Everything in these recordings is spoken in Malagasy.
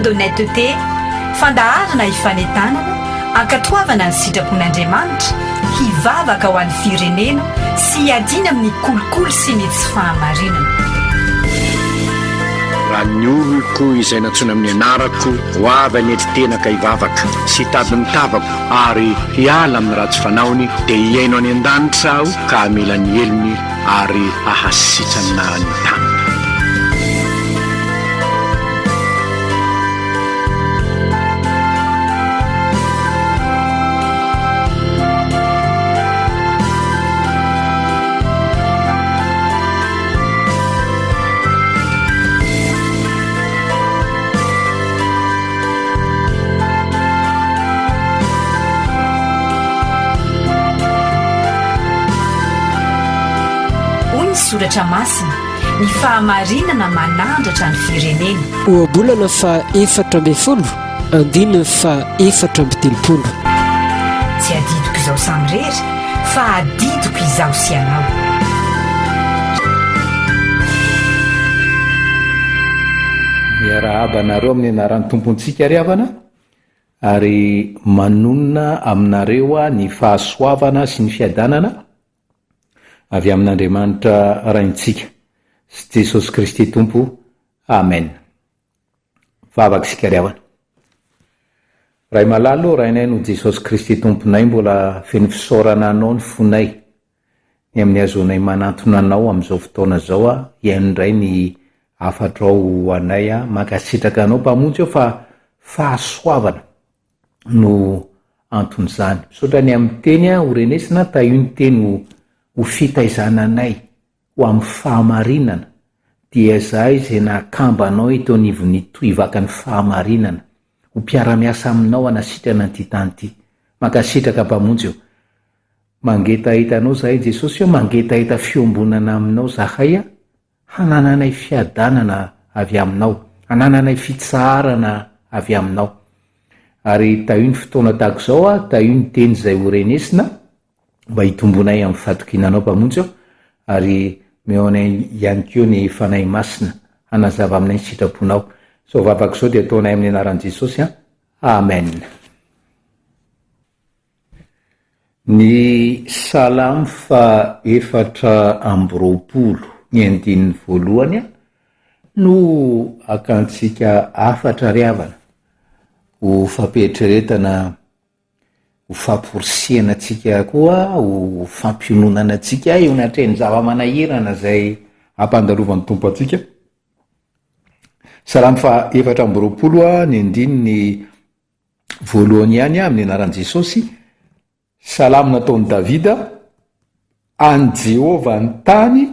d'honnêteté, fandaharana hifanentanana, hankatoavana ny sitrapon'Andriamanitra, hivavaka ho an'ny firenena sy hiadiana amin'ny kolikoly sy ny tsy fahamarinana. Raha ny oloko izay nantsoina amin'ny anarako ho avy hanetry tena ka hivavaka sy hitady ny tavako ary hiala amin'ny ratsy fanaony, dia hihaino any an-danitra Aho ka hamela ny helony ary hahasitrana ny taniny. Hoy ny Soratra Masina, Ny fahamarinana manandratra ny firenena. Ohabolana faha 14, andininy faha 34. Tsy adidiko izaho samirery, fa adidiko izaho sy ianao. Miarahaba anareo amin'ny anaran'ny Tompontsika ry havana, ary manonona aminareo aho ny fahasoavana sy ny fiadanana avy amin'Andriamanitra Raintsika sy Jesosy Kristy Tompo. Amen. Vavaka isika ry havana. Ray malala ô, Rainay noho Jesosy Kristy Tomponay, mbola feno fisaorana Anao ny fonay, ny amin'ny hahazoanay manantona Anao amin'izao fotoana izao aho, hihaino indray ny hafatrao ho anay aho. Mankasitraka Anao Mpamonjy ô fa fahasoavana no anton'izany. Misaotra ny amin'ny teny ho renesina, tahio ny teny ho ho fitaizana anay ho amin'ny fahamarinana, dia izahay izay nahakamba Anao eto anivon'ny tohivakan'ny fahamarinana, ho mpiara-miasa Aminao hanasitrana an'ity tany ity. Mankasitraka Mpamonjy ô. Mangetaheta Anao izahay Jesosy ô, mangetaheta fiombonana Aminao izahay a. Hanananay fiadanana avy Aminao, hanananay fitsaharana avy Aminao. Ary tahio ny fotoana tahaka izao aho, tahio ny teny izay ho renesina, mba hitombonay amin'ny fahatokiana Anao Mpamonjy ô, ary omeo anay ihany koa ny Fanahy Masina hanazava aminay ny sitraponao. Izao vavaka izao dia ataonay amin'ny anaran'i Jesosy an. Amen. Ny Salamo faha 24 ny andininy voalohany no akantsika hafatra ry havana ho fampieritreretana, ho famporisihana antsika koa, ho fampiononana antsika eo anatrehan'ny zava-manahirana izay ampandalovan'ny Tompo antsika. Salamo faha 24 ny andininy Voalohany ihany amin'ny anaran'i Jesosy, salamo nataon'i Davida, An'i Jehovah ny tany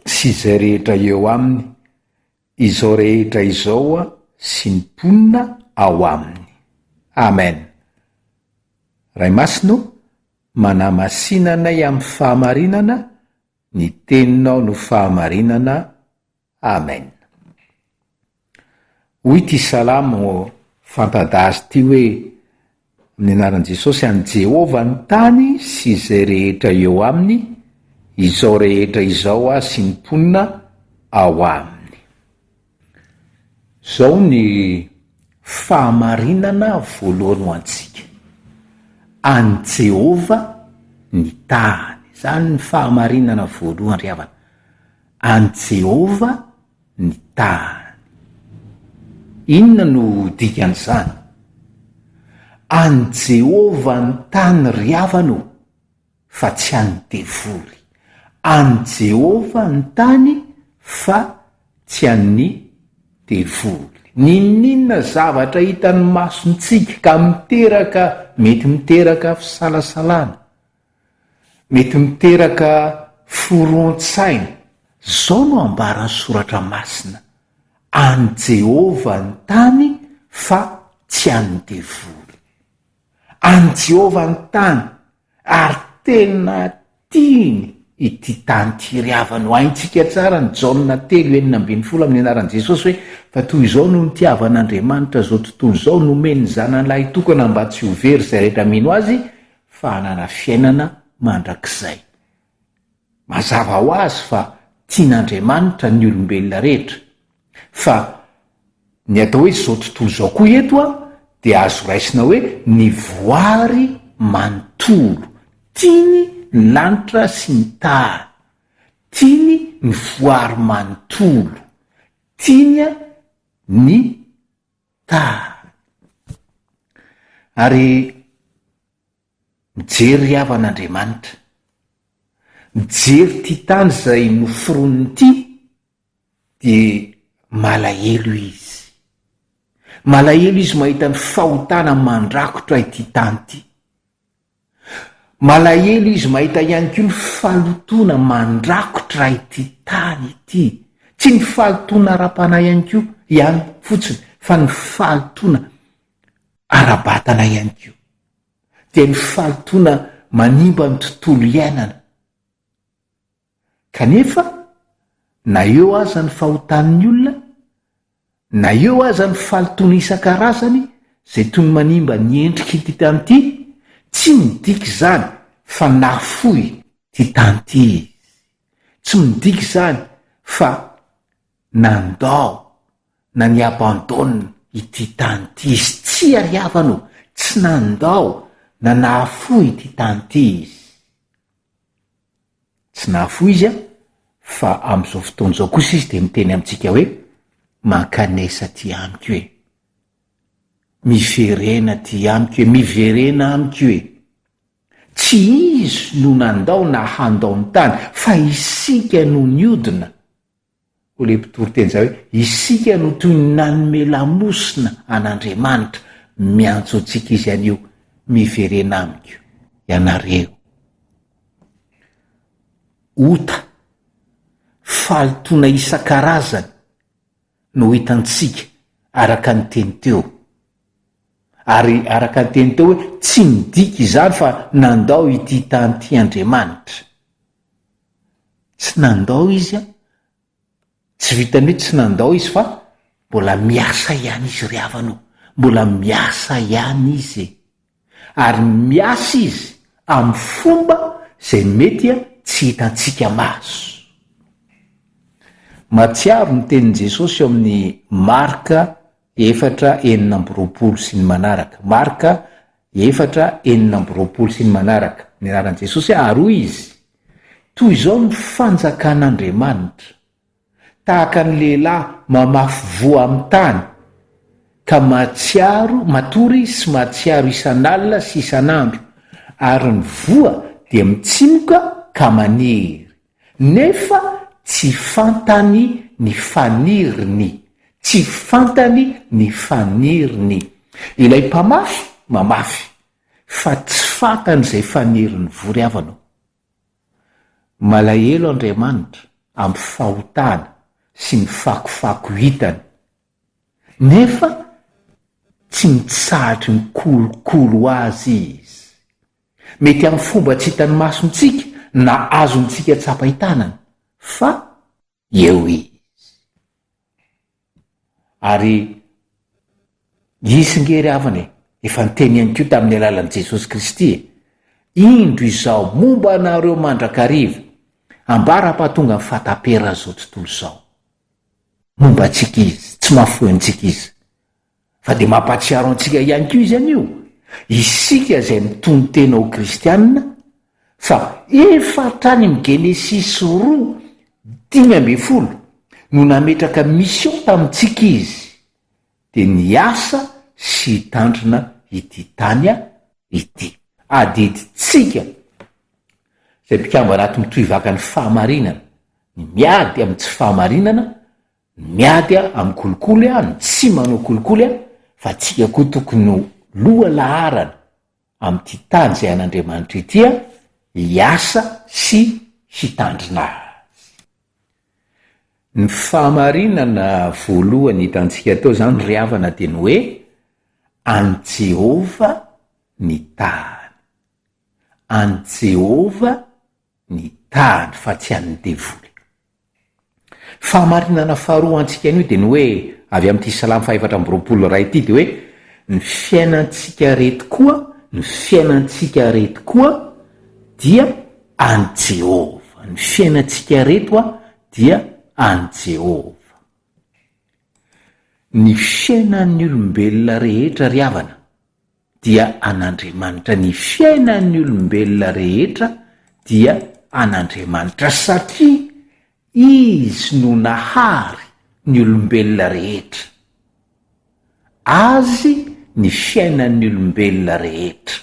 sy izay rehetra eo aminy, izao rehetra izao sy ny mponina ao aminy. Amen. Ray Masina ô, manamasina anay amin'ny fahamarinana, ny teninao no fahamarinana. Amen. Hoy ity salamo fanta-daza ity hoe, Amin'ny anaran'i Jesosy, an'i Jehovah ny tany sy izay rehetra eo aminy, izao rehetra izao sy ny mponina ao aminy. Izao ny fahamarinana voalohany ho antsika, an'i Jehovah ny tany. Izany ny fahamarinana voalohany ry havana. An'i Jehovah ny tany. Inona no dikan'izany? An'i Jehovah ny tany ry havana ô, fa tsy an'ny devoly. An'i Jehovah ny tany fa tsy an'ny devoly. N'inon'inona zavatra hitan'ny masontsika ka miteraka, mety miteraka fisalasalana, Mety miteraka forohan-tsaina. Izao no ambaran'ny Soratra Masina, An'i Jehovah ny tany fa tsy an'ny Devoly. An'i Jehovah ny tany, ary tena tiany ity tany ity. Ry havana, ho haintsika tsara ny Jaona telo 16 amin'ny anaran'i Jesosy hoe, Fa toy izao no nitiavan'Andriamanitra izao tontolo izao, nomeny ny Zanany lahitokana mba tsy ho very izay rehetra mino Azy, fa hanana fiainana mandrakizay. Mazava ho azy fa tian'Andriamanitra ny olombelona rehetra, fa. Ny atao hoe izao tontolo izao koa eto dia azo raisina hoe ny voary manontolo. Tiany ny lanitra sy ny tany. Tiany ny voary manontolo. Tiany ny tany. Ary mijery ry havana Andriamanitra. Mijery ity tany izay noforoniny ity dia malahelo izy. Malahelo izy mahita ny fahotana mandrakotra ity tany ity. Malahelo izy mahita ihany koa ny fahalotoana mandrakotra ity tany ity. Tsy ny fahalotoana ara-panahy ihany koa ihany fotsiny fa ny fahalotoana ara-batana ihany koa. Dia ny fahalotoana manimba ny tontolo iainana. Kanefa, na eo aza ny fahotan'ny olona, na eo aza ny fahalotoana isan-karazany izay toy ny manimba ny endrik'ity tany ity, tsy midika izany fa nahafoy ity tany ity izy. Tsy midika izany fa nandao na ni-abandonne ity tany ity izy. Tsia ry havana ô, tsy nandao na nahafoy ity tany ity izy. Tsy nahafoy izy an, fa amin'izao fotoana izao kosa izy dia miteny amintsika hoe, mankanesa aty amiko e. Miverena aty amiko e, miverena amiko e. Tsy izy no nandao na handao ny tany, fa isika no niodina. Hoy ilay mpitory teny izay hoe, Isika no toy ny nanome lamosina an'Andriamanitra, miantso antsika Izy anio, miverena amiko ianareo. Ota, fahalotoana isan-karazany no hitantsika araka ny teny teo. Ary araka ny teny teo hoe, tsy midika izany fa nandao ity tany ity Andriamanitra. Tsy nandao izy an, tsy vitan'ny hoe tsy nandao izy fa mbola miasa ihany izy ry havana o, mbola miasa ihany izy e. Ary miasa izy amin'ny fomba izay mety tsy hitantsika maso. Mahatsiaro ny tenin'i Jesosy eo amin'ny Marka efatra 26 sy ny manaraka, Marka efatra 26 sy ny manaraka, ny anaran'i Jesosy ary hoy izy, Toy izao ny fanjakan'Andriamanitra, tahaka ny lehilahy mamafy voa amin'ny tany, ka mahatsiaro, matory izy sy mahatsiaro isan'alina sy isan'andro, ary ny voa dia mitsimoka ka maniry, nefa tsy fantany ny faniriny, tsy fantany ny faniriny. Ilay mpamafy, mamafy, fa tsy fantany izay fanirin'ny vory havana o. Malahelo Andriamanitra amin'ny fahotana sy ny fakofako hitany, nefa tsy mitsahatry ny kolokolo azy Izy. Mety amin'ny fomba tsy hitan'ny masontsika na azontsika tsapain-tanana, fa eo Izy. Ary hisy nge ry havana e, efa niteny ihany koa tamin'ny alalan'i Jesosy Kristy e, Indro izaho momba anareo mandrakariva, ambara-pahatonga ny fahataperan'izao tontolo izao. Momba antsika Izy, tsy mahafoy antsika Izy. Fa dia mampahatsiaro antsika ihany koa Izy anio, isika izay mitonon-tena ho kristiana, fa efa hatrany amin'ny Genesisy roa 15 no nametraka mission tamintsika Izy, dia ny hiasa sy hitandrina ity tany ity. Adidintsika izay mpikambana ato mitohivaka ny fahamarinana, ny miady amin'ny tsy fahamarinana, Miady amin'ny kolikoly aho, ny tsy manao kolikoly aho, fa tsika koa tokony ho loha laharana amin'ity tany izay an'Andriamanitra ity hiasa sy hitandrina azy. Ny fahamarinana voalohany hitantsika teo izany ry havana dia ny hoe an'i Jehovah ny tany. An'i Jehovah ny tany fa tsy an'ny devoly. Fahamarinana faharoa ho antsika anio dia ny hoe, avy amin'ity Salamo fahaefatra amby 24 iray ity dia hoe, ny fiainantsika reto koa, ny fiainantsika reto koa dia an'i Jehovah. Ny fiainantsika reto dia an'i Jehovah. Ny fiainan'ny olombelona rehetra ry havana dia an'Andriamanitra, ny fiainan'ny olombelona rehetra dia an'Andriamanitra satria Izy no nahary ny olombelona rehetra. Azy ny fiainan'ny olombelona rehetra.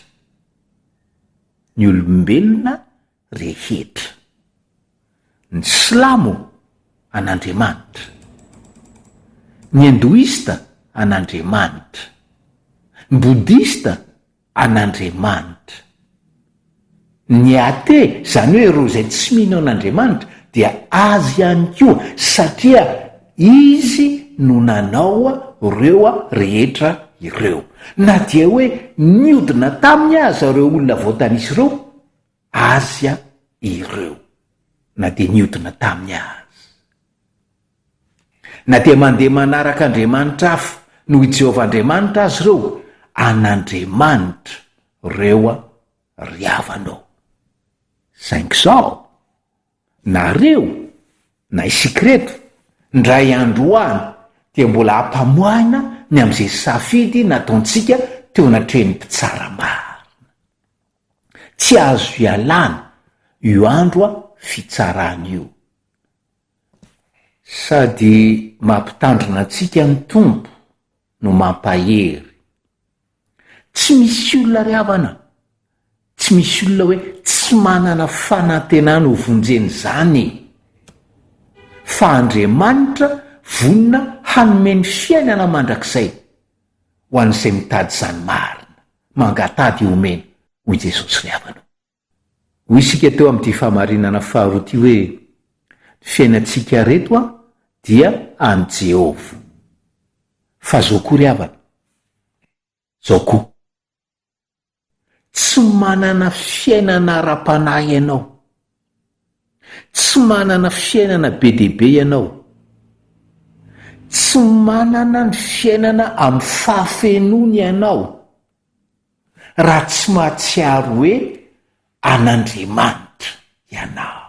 Ny olombelona rehetra. Ny silamo an'Andriamanitra. Ny hindoista an'Andriamanitra. Ny bodista an'Andriamanitra. Ny athée, izany hoe ireo izay tsy mino an'Andriamanitra, dia azy ihany koa satria izy no nanao ireo rehetra ireo. Na dia hoe niodina taminy aza ireo olona voatanisa ireo, azy ireo. Na dia niodina taminy aza. Na dia mandeha manaraka andriamanitra hafa noho i Jehovah Andriamanitra aza ireo, an'Andriamanitra ireo ry havanao. Saingy izao, nareo na isika ireto, indray andro any dia mbola hampamoahina ny amin'izay safidy nataontsika teo anatrehan'ny mpitsara marina. Tsy azo ialana io andro fitsarana io. Sady mampitandrina antsika ny Tompo no mampahery. Tsy misy olona ry havana, tsy misy olona hoe tsy manana fanantenana ho vonjena izany e! Fa Andriamanitra vonona hanome ny fiainana mandrakizay ho an'izay mitady izany marina, mangataha dia homena, hoy Jesosy ry havana. Hoy isika teo amin'ity fahamarinana faharoa ity hoe, Ny fiainantsika reto dia an'i Jehovah. Fa izao koa ry havana, izao koa. Tsy manana fiainana ara-panahy ianao. Tsy manana fiainana be dia be ianao. Tsy manana ny fiainana amin'ny fahafenoany ianao. Raha tsy mahatsiaro hoe an'Andriamanitra ianao.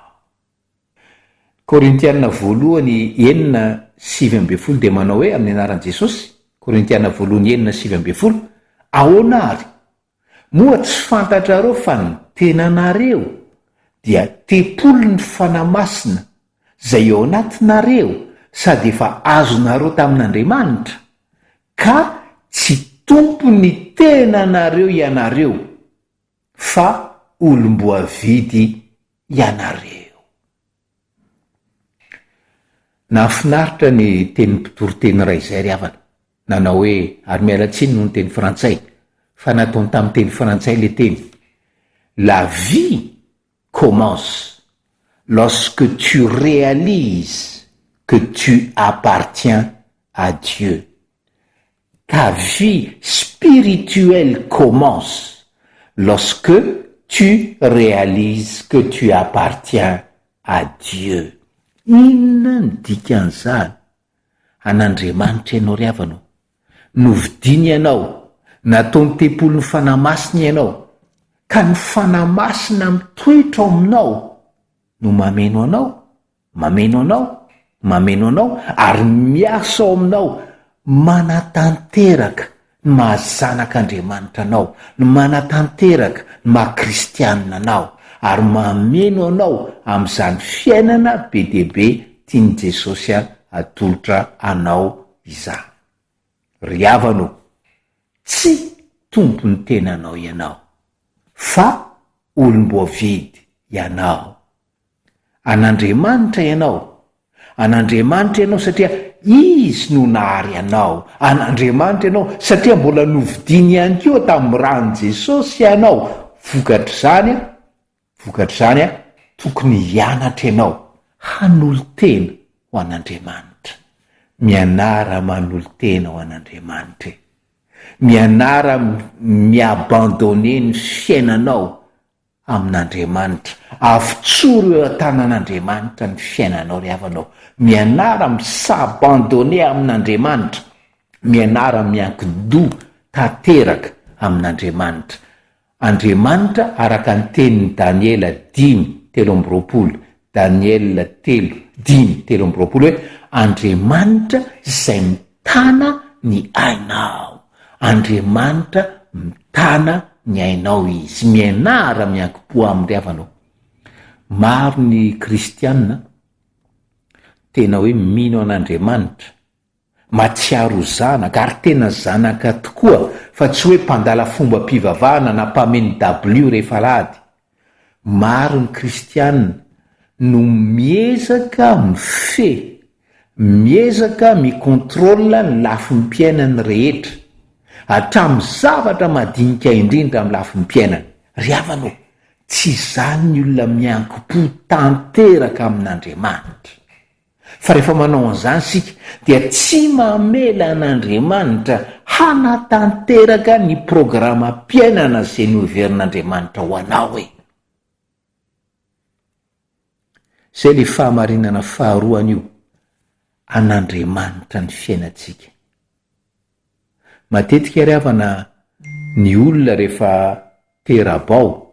Korintiana voalohany enina 19 dia manao hoe amin'ny anaran'i Jesosy, Korintiana voalohany enina 19, Ahoana àry? Moa tsy fantatrareo fa ny tenanareo dia tempolin'ny Fanahy Masina izay ao anatinareo sady efa azonareo tamin'Andriamanitra, ka tsy tompon'ny tenanareo ianareo, fa olom-boavidy ianareo. Nahafinaritra ny tenin'ny mpitoriteny iray izay ry havana, nanao hoe, ary miala tsiny noho ny teny frantsay, fa nataony tamin'ny teny frantsay ilay teny, La vie commence lorsque tu réalises que tu appartiens à Dieu. Ta vie spirituelle commence lorsque tu réalises que tu appartiens à Dieu. Inona no dikan'izany? An'Andriamanitra ianao ry havana ô. Novidiany ianao, nataony tempolin'ny Fanahy Masina ianao, ka ny Fanahy Masina mitoetra ao aminao no mameno anao, mameno anao, mameno anao ary miasa ao aminao manatanteraka ny maha zanak'Andriamanitra anao, ny manatanteraka ny maha kristianina anao ary mameno anao amin'izany fiainana be dia be tian'i Jesosy atolotra anao izany. Ry havana ô, tsy tompon'ny tenanao ianao, fa olom-boavidy ianao. An'Andriamanitra ianao. An'Andriamanitra ianao satria Izy no nahary anao. An'Andriamanitra ianao satria mbola novidiany ihany koa tamin'ny ran'i Jesosy ianao. Vokatr'izany, vokatr'izany, tokony hianatra ianao hanolo-tena ho an'Andriamanitra. Mianara manolo-tena ho an'Andriamanitra e. Mianara mi-abandonner ny fiainanao amin'Andriamanitra. Avotsoro eo an-tanan'Andriamanitra ny fiainanao ry havana ô. Mianara mi-s'abandonner amin'Andriamanitra. Mianara miankin-doha tanteraka amin'Andriamanitra. Andriamanitra araka ny tenin'i Daniela dimy 23, Daniela telo, dimy 23 hoe, Andriamanitra izay. mitana ny ainao. Andriamanitra mitana ny ainao Izy. Mianara miankim-po Aminy ry havana ô. Maro ny kristiana tena hoe mino an'Andriamanitra, mahatsiaro ho zanaka ary tena zanaka tokoa fa tsy hoe mpandala fombam-pivavahana na mpameno dabilio rehefa alahady. Maro ny kristiana no miezaka mifehy, miezaka mi-contrôle ny lafim-piainany rehetra, hatramin'ny zavatra madinika indrindra amin'ny lafim-piainany. Ry havana ô, tsy izany ny olona miankim-po tanteraka amin'Andriamanitra. Fa rehefa manao an'izany isika dia tsy mamela an'Andriamanitra hanatanteraka ny programam-piainana izay noheverin'Andriamanitra ho anao e. Izay ilay fahamarinana faharoa anio, an'Andriamanitra ny fiainantsika. Matetika ry havana ny olona rehefa tera-bao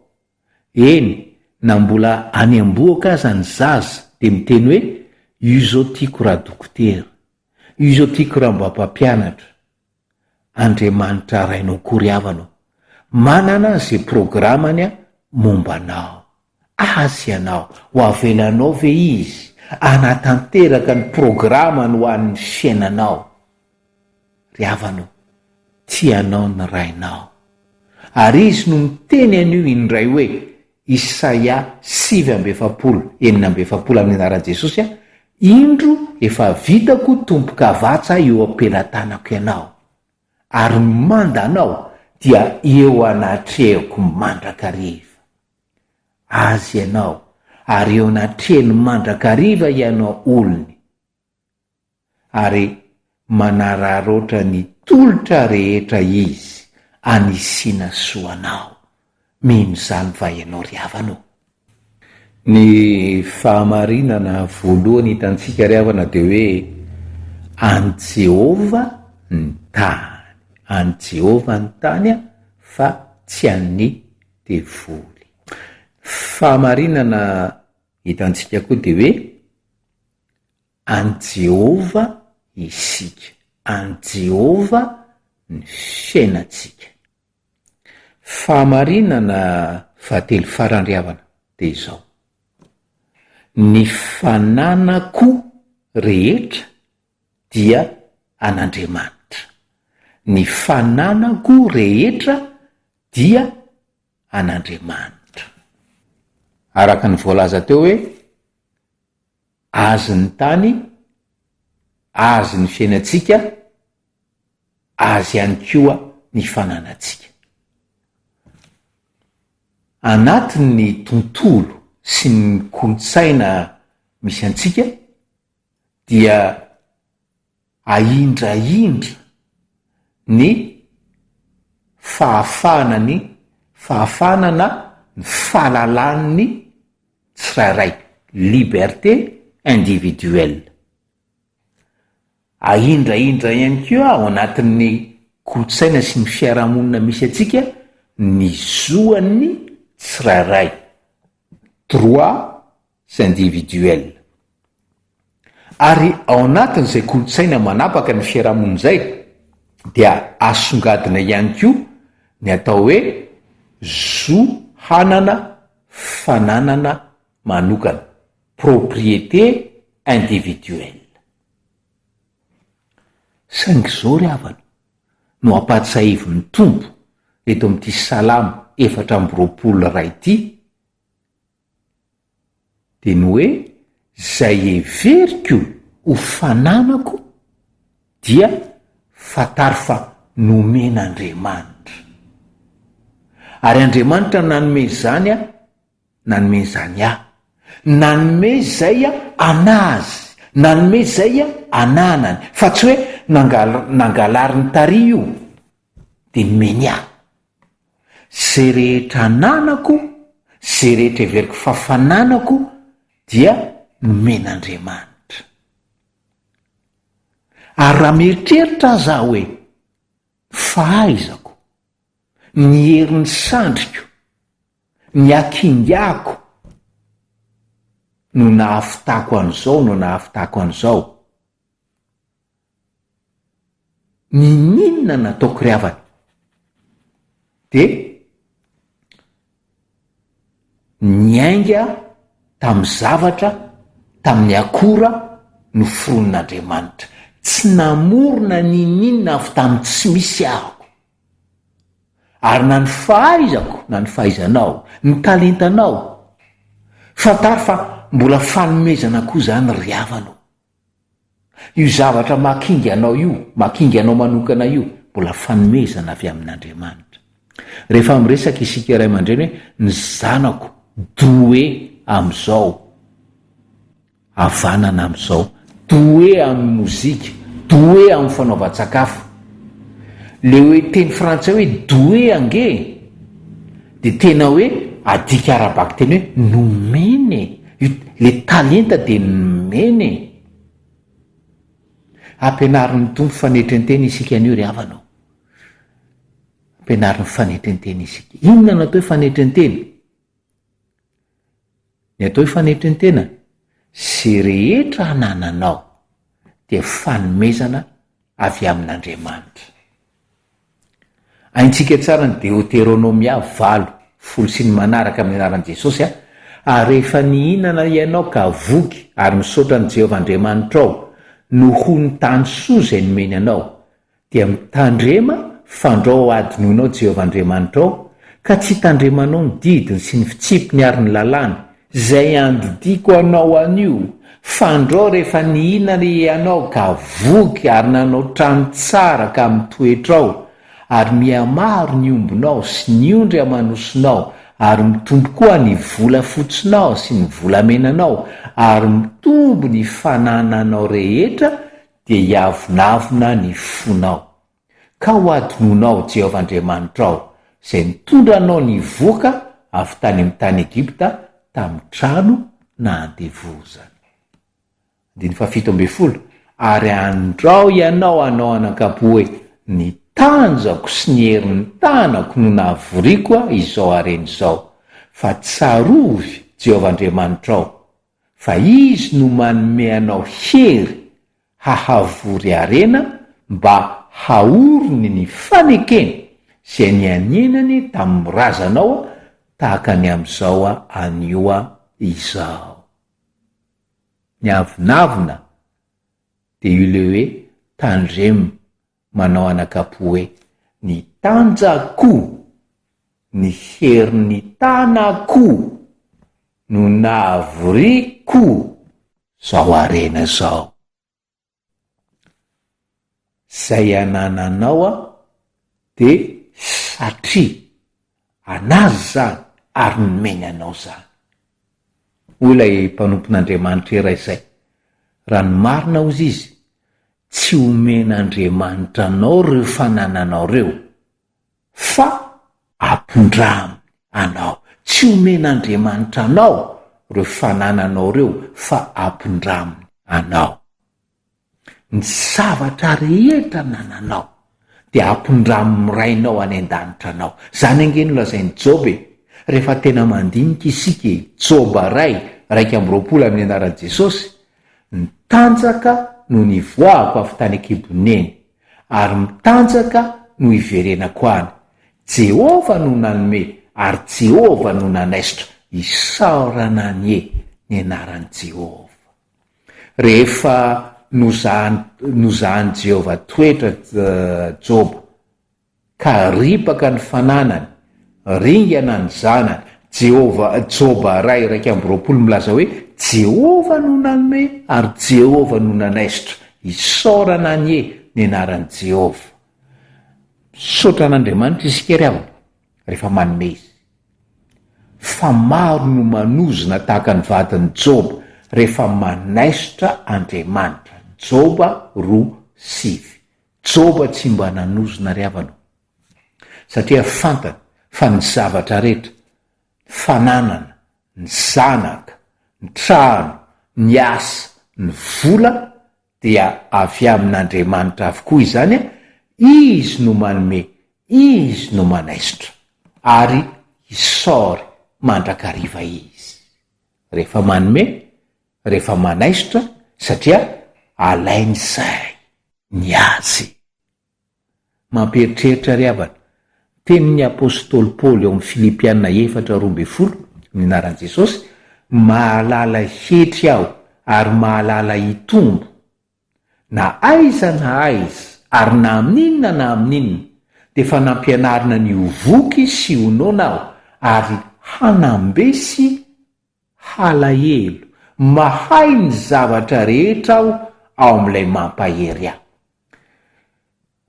Eny, na mbola any am-bohoka aza ny zaza dia miteny hoe io izao tiako raha dokotera, io izao tiako raha mba mpampianatra. Andriamanitra Rainao koa ry havana ô, manana izay programany momba anao. Azy ianao, ho avelanao ve Izy hanatanteraka ny programany ho an'ny fiainanao? Ry havana ô, tia anao ny Rainao. Ary Izy no miteny an'io indray hoe, Isaia 49, 46 amin'ny anaran'i Jesosy aho, Indro efa vitako tombokavatsa eo am-pelatanako ianao, ary ny mandanao dia eo anatrehako mandrakariva. Azy ianao, ary eo anatrehany mandrakariva ianao olony. ary manararaotra ny tolotra rehetra izy anisiana soa anao. Mino izany va ianao ry havana o? Ny fahamarinana voalohany hitantsika ry havana dia hoe an'i Jehovah ny tany. An'i Jehovah ny tany fa tsy an'ny devoly. Fahamarinana hitantsika koa dia hoe An'i Jehovah isika. An'i Jehovah ny fiainantsika. Fahamarinana fahatelo farany ry havana dia izao, Ny fananako rehetra dia an'Andriamanitra. Ny fananako rehetra dia an'Andriamanitra. Araka ny voalaza teo hoe Azy ny tany, Azy ny fiainantsika, Azy ihany koa ny fananantsika. Anatin'ny tontolo sy ny kolontsaina misy antsika dia ahindrahindra ny fahafahana ny fahafahana na ny fahalalan'ny tsirairay, liberté individuelle. Ahindrahindra ihany koa ao anatin'ny kolontsaina sy ny fiarahamonina misy antsika ny zoan'ny tsirairay, droits individuels. Ary ao anatin'izay kolontsaina manapaka ny fiarahamonina izay dia asongadina ihany koa ny atao hoe zo hanana fananana manokana, propriété individuelle. Saingy izao ry havana no ampahatsiahivin'ny Tompo eto amin'ity Salamo 24 ity, dia ny hoe izay heveriko ho fananako dia fantaro fa nomen'Andriamanitra. Ary Andriamanitra nanome izany ahy, nanome izany ahy, nanome izay an'azy, nanome izay ananany, fa tsy hoe nangal- nangalariny tary io dia nomeny ahy. Izay rehetra ananako, izay rehetra heveriko fa fananako dia nomen'Andriamanitra. Ary raha mieritreritra aza aho hoe, fahaizako, ny herin'ny sandriko, ny hakingako no nahavitako an'izao, no nahavitako an'izao. Ninoninona nataoko ry havana dia niainga tamin'ny zavatra, tamin'ny akora noforonin'Andriamanitra. Tsy namorona ninoninona avy tamin'ny tsy misy aho. Ary na ny fahaizako na ny fahaizanao, ny talentanao, fantaro fa mbola fanomezana koa izany ry havana ô. Io zavatra mahakinga anao io, mahakinga anao manokana io, mbola fanomezana avy amin'Andriamanitra. Rehefa miresaka isika ray aman-dreny hoe ny zanako doué amin'izao, havanana amin'izao, doué amin'ny mozika, doué amin'ny fanaovan-tsakafo. Le hoe teny frantsay hoe doué ange dia tena hoe adika ara-bakiteny hoe nomena e. Io le talenta dia nomena e. Ampianarin'ny Tompo fanetren-tena isika anio ry havana ô. Ampianarin'ny fanetren-tena isika. Inona no atao hoe fanetren-tena? Ny atao hoe fanetren-tena, ze rehetra anananao dia fanomezana avy amin'Andriamanitra. Haintsika tsara ny Deoteronomia valo, folo sy ny manaraka amin'ny anaran'i Jesosy a, Ary rehefa nihinana ianao ka voky ary misaotra an'i Jehovah Andriamanitrao no ho ny tany soa izay nomeny anao, dia mitandrema fandrao hadinoinao Jehovah Andriamanitrao, ka tsy hitandremanao ny didiny sy ny fitsipiny ary ny lalàny, Izay andidiako anao anio, fandrao rehefa nihinana ianao ka voky ary nanao trano tsara ka mitoetra ao, ary mihamaro ny ombinao sy ny ondry aman'osinao, ary mitombo koa ny volafotsinao sy ny volamenanao, ary mitombo ny fanananao rehetra, dia hiavonavona ny fonao. Ka ho adinonao Jehovah Andriamanitrao, izay nitondra anao nivoaka avy tany amin'ny tany Egypta tamin'ny trano nahandevozana. Andininy fahafito ambin'ny folo, Ary andrao ianao hanao anankampo hoe, Ny tanjako sy ny herin'ny tanako no nahavoriako izao harena izao. Fa tsarovy Jehovah Andriamanitrao, fa Izy no manome anao hery hahavory harena mba haoriny ny fanekeny izay nianianany tamin'ny razanao tahaka ny amin'izao anio izao. Ny avonavona dia io le hoe tandremo manao anakapo hoe ny tanjako, ny herin'ny tanako no nahavoriako Zao harena zao. Zay anananao a de satria anazy zany ary nomeny anao zany. Hoy ilay mpanompon'Andriamanitra iray zay, raha ny marina hozy izy, tsy omen'Andriamanitra anao reo fanananao reo, Fa ampindraminy anao. Tsy omen'Andriamanitra anao ireo fanananao ireo fa ampindraminy anao. Ny zavatra rehetra anananao dia ampindramin'ny Rainao any an-danitra anao. Izany ange no lazain'i Joba e! Rehefa tena mandinika isika e, Joba iray, 21 amin'ny anaran'i Jesosy, Ny tanjaka no nivoahako avy tany an-kibon'i Neny, ary mitanjaka no hiverenako any. Jehovah no nanome, ary Jehovah no nanaisotra. Isaorana anie ny anaran'i Jehovah. Rehefa nozahan'i Jehovah toetra Joba, Ka ripaka ny fananany, ringana ny zanany. Jehovah, Joba iray, 21 milaza hoe, Jehovah no nanome ary Jehovah no nanaisotra. Isaorana anie ny anaran'i Jehovah. Misaotra an'Andriamanitra isika ry havana rehefa manome Izy. Fa maro no manozona tahaka ny vadin'i Joba rehefa manaisotra Andriamanitra. Joba roa, sivy. Joba tsy mba nanozona ry havana o! Satria fantany fa ny zavatra rehetra, ny fananana, ny zanaka, ny trano, ny asa, ny vola dia avy amin'Andriamanitra avokoa izany a, Izy no manome, Izy no manaisotra, ary isaory mandrakariva Izy. Rehefa manome, rehefa manaisotra, satria alainy izay ny azy. Mampieritreritra ry havana. Tenin'ny apostoly Paoly ao amin'ny Filipiana 4 12, amin'ny anaran'i Jesosy, Mahalala hetry aho ary mahalala hitombo, na aiza na aiza ary na amin'inona na amin'inona, dia efa nampianarina ny ho voky sy ho noana aho ary hanam-be sy halahelo, mahay ny zavatra rehetra aho ao amin'ilay mampahery ahy.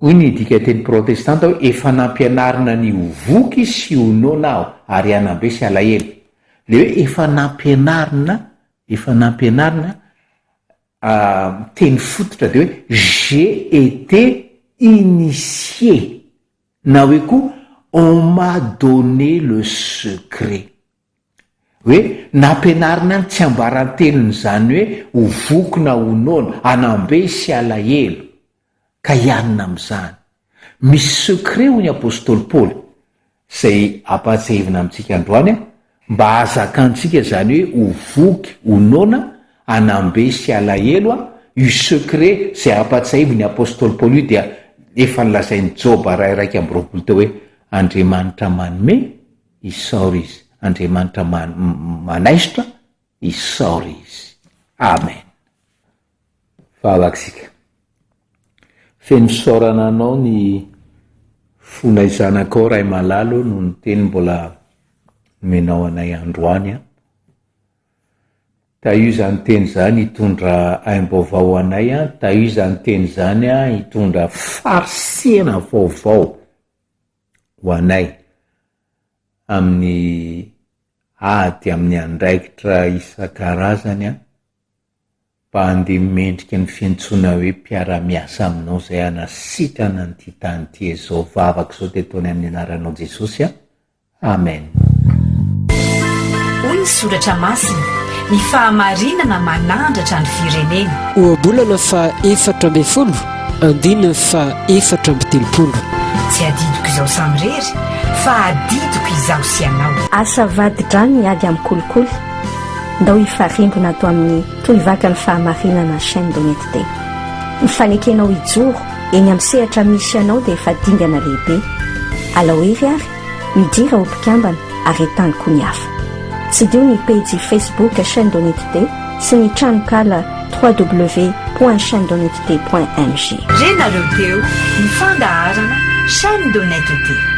Hoy ny dikanteny protestanta hoe, Efa nampianarina ny ho voky sy ho noana aho, ary hanam-be sy halahelo. Ilay hoe efa nampianarina, efa nampianarina, teny fototra dia hoe j'ai été initié, na hoe koa on m'a donné le secret. Hoe nampianarina ny tsiambarantelon'izany hoe ho voky na ho noana, hanam-be sy halahelo, ka hianina amin'izany. Misy secret hoy ny apostoly Paoly, izay ampahatsiahivina amintsika androany, mba hahazakantsika izany hoe ho voky, ho noana, hanam-be sy halahelo, io secret izay ampahatsiahivin'ny apostoly Paoly io dia efa nolazain'i Joba ray 21 teo hoe, Andriamanitra manome, Isaory Izy. Andriamanitra manaisotra, isaory Izy. Amen. Vavaka isika. Feno fisaorana Anao ny fonay zanakao Ray malala o noho ny teny mbola nomenao anay androany an. Tahio izany teny izany hitondra aim-baovao ho anay an, tahio izany teny izany an hitondra farisihana vaovao ho anay amin'ny ady amin'ny andraikitra isan-karazany an, mba handeha mendrika ny fiantsoana hoe mpiara-miasa aminao izay hanasitrana an'ity tany ity e, izao vavaka izao dia ataony amin'ny anaranao Jesosy an. Amen. Hoy ny Soratra Masina, Ny fahamarinana manandratra ny firenena. Ohabolana faha 14, andininy faha 34. Tsy adidiko izaho samirery, fa adidiko izaho sy ianao. Asa vadi-drano ny ady amin'ny kolikoly. Ndao hifarimbona ato amin'ny Tohivakan'ny Fahamarinana Chaîne d'Honnêteté. Ny fanekenao hijoro eny amin'ny sehatra misy anao dia efa dingana lehibe. Alao hery ary, midira ho mpikambana ary entano koa ny hafa. Tsidiho ny pejy Facebook Chaîne d'Honnêteté sy ny tranonkala www.chaînedhonnêteté.mg. Renareo teo ny fandaharana Chaîne d'Honnêteté.